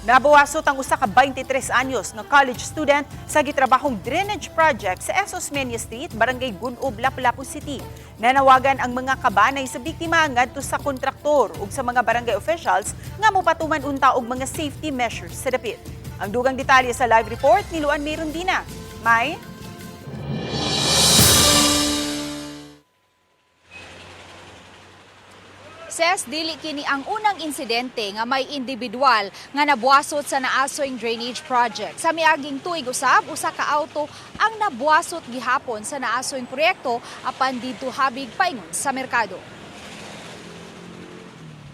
Nabuwasot ang usa ka 23 anyos nga college student sa gitrabahong drainage project sa S. Osmeña Street, Barangay Gun-ob, Lapu-Lapu City. Nanawagan ang mga kabanay sa biktima ngadto sa kontraktor ug sa mga barangay officials nga mopatuman unta og mga safety measures sa dapit. Ang dugang detalye sa live report ni Luan Mirondina. May? Ses, dili kini ang unang insidente nga may individual nga nabuwasot sa naasoing drainage project. Sa miaging tuig usab, usa ka auto ang nabuwasot gihapon sa naasoing proyekto apan didto habig paingon sa merkado.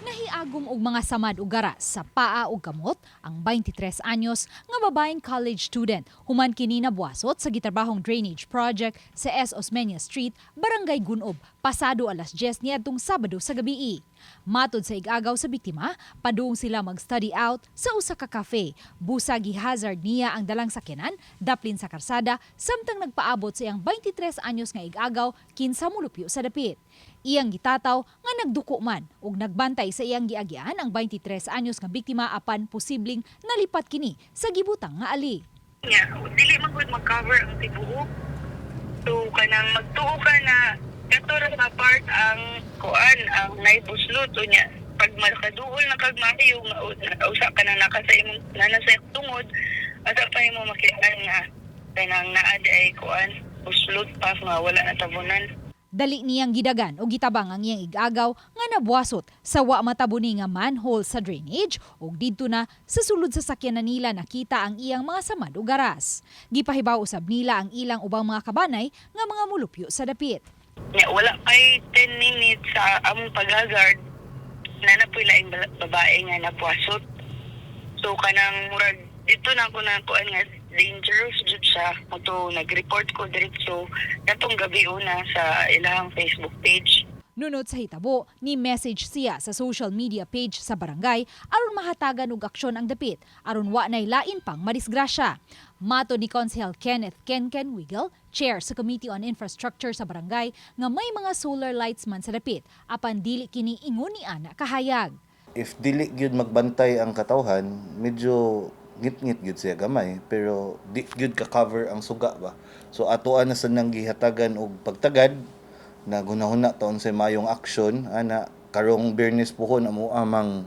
Nahiagom og mga samad ug garas sa paa ug kamot ang 23 anyos nga babaeng college student human kini nabuwasot sa gitrabahong drainage project sa S. Osmeña Street, Barangay Gun-ob, pasado alas 10 niadtong Sabado sa gabii. Matod sa igagaw sa biktima, padung sila mag-study out sa usa ka cafe. Busa gi-hazard niya ang dalang sakyanan daplin sa karsada samtang nagpaabot sa iyang 23 anyos nga igagaw kinsa molupyo sa dapit. Iyang gitataw nga nagduko man ug nagbantay sa iyang giagian ang 23 anyos nga biktima apan posibleng nalipat kini sa gibutang nga ali. Nya, dili man gud mag-cover ang tibuok. So kanang magtuo ka na kato ra nga part ang kuan ang naibuslot unya pag makaduol na kag maayo nga usa ka na naka sa imong nana sa imong tungod, asa pa imo makitaan nga kanang naa di ay kuan buslot pa nga wala na tabunan. Dali niyang gidagan o gitabang ang iyang igagaw nga nabuwasot sa wa matabuni nga manhole sa drainage ug didto na sa sulod sa sakyanan nila nakita ang iyang mga samad o garas. Gipahibaw usab nila ang ilang ubang mga kabanay nga mga mulupyo sa dapit. Nya wala pay 10 minutes sa among pag-hazard na napoy laing babae nga nabuwasot. So kanang murag dito na ako na kuan nga dangerous jud siya. Moto nag-report ko diretso natong gabi una sa ilahang Facebook page. Nunot sa hitabo, ni message siya sa social media page sa barangay aron mahatagan og aksyon ang dapit aron wa nay lain pang madisgrasya. Matod ni Konsehal Kenneth Kenken Wiggle, chair sa Committee on Infrastructure sa barangay, nga may mga solar lights man sa dapit apan dili kini ingon ni ana kahayag. If dili gyud magbantay ang katawhan, medyo ngit-ngit gyud siya gamay, pero di gyud ka-cover ang suga ba. So atoa na sa nang gihatagan og pagtagad na gunahuna taon sa mayong aksyon ana karong Biyernes puhon amo amang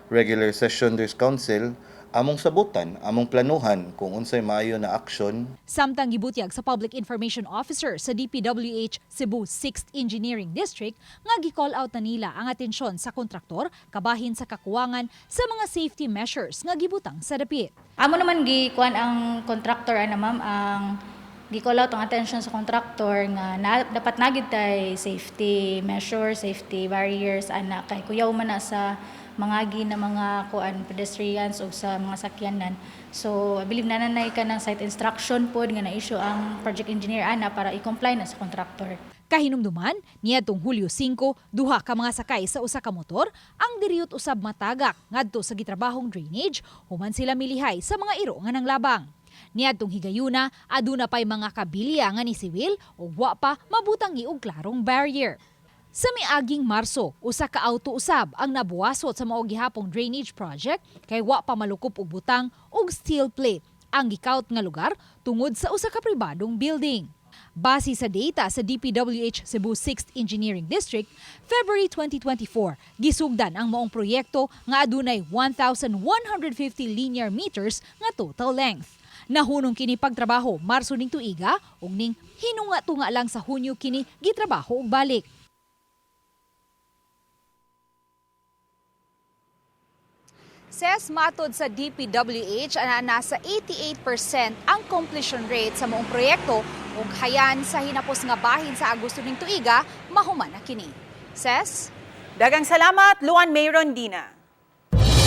regular session there's council, among sabutan, among planuhan kung unsay maayo na aksyon. Samtang gibutyag sa Public Information Officer sa DPWH Cebu 6th Engineering District nga gi-call out na nila ang atensyon sa kontraktor kabahin sa kakuwangan sa mga safety measures nga gibutang sa dapit. Amo naman gi kuan ang contractor ana, ma'am, ang gi-call out ang attention sa contractor nga na, dapat na gid tay safety measures, safety barriers ana kay kuyaw man na sa mga gi na mga kuan pedestrians o sa mga sakyanan. So I believe na nanay ka ng site instruction pod nga na-issue ang project engineer ana para i-comply na sa contractor. Kahinumduman, niadtong Hulyo 5, duha ka mga sakay sa usa ka motor ang diriyot usab matagak ngadto sa gitrabahong drainage human sila milihay sa mga iro nga nanglabang. Niadtong higayuna, aduna pay mga kabilya nga nisiwil ug wa pa mabutang og klarong barrier. Sa miaging Marso, usa ka auto usab ang nabuwasot sa mao gihapong drainage project kay wa pa malukop og butang og steel plate ang gikawat nga lugar tungod sa usa ka pribadong building. Base sa data sa DPWH Cebu 6th Engineering District, February 2024, gisugdan ang maong proyekto nga adunay 1,150 linear meters nga total length. Nahunong kini pagtrabaho Marso ning tuiga ug ning hinunga-tunga lang sa Hunyo kini gitrabaho og balik. Ses, matod sa DPWH ana nasa 88% ang completion rate sa maong proyekto ug hayan sa hinapos nga bahin sa Agosto ning tuiga mahuman na kini. Ses? Dagang salamat, Luan May Rondina.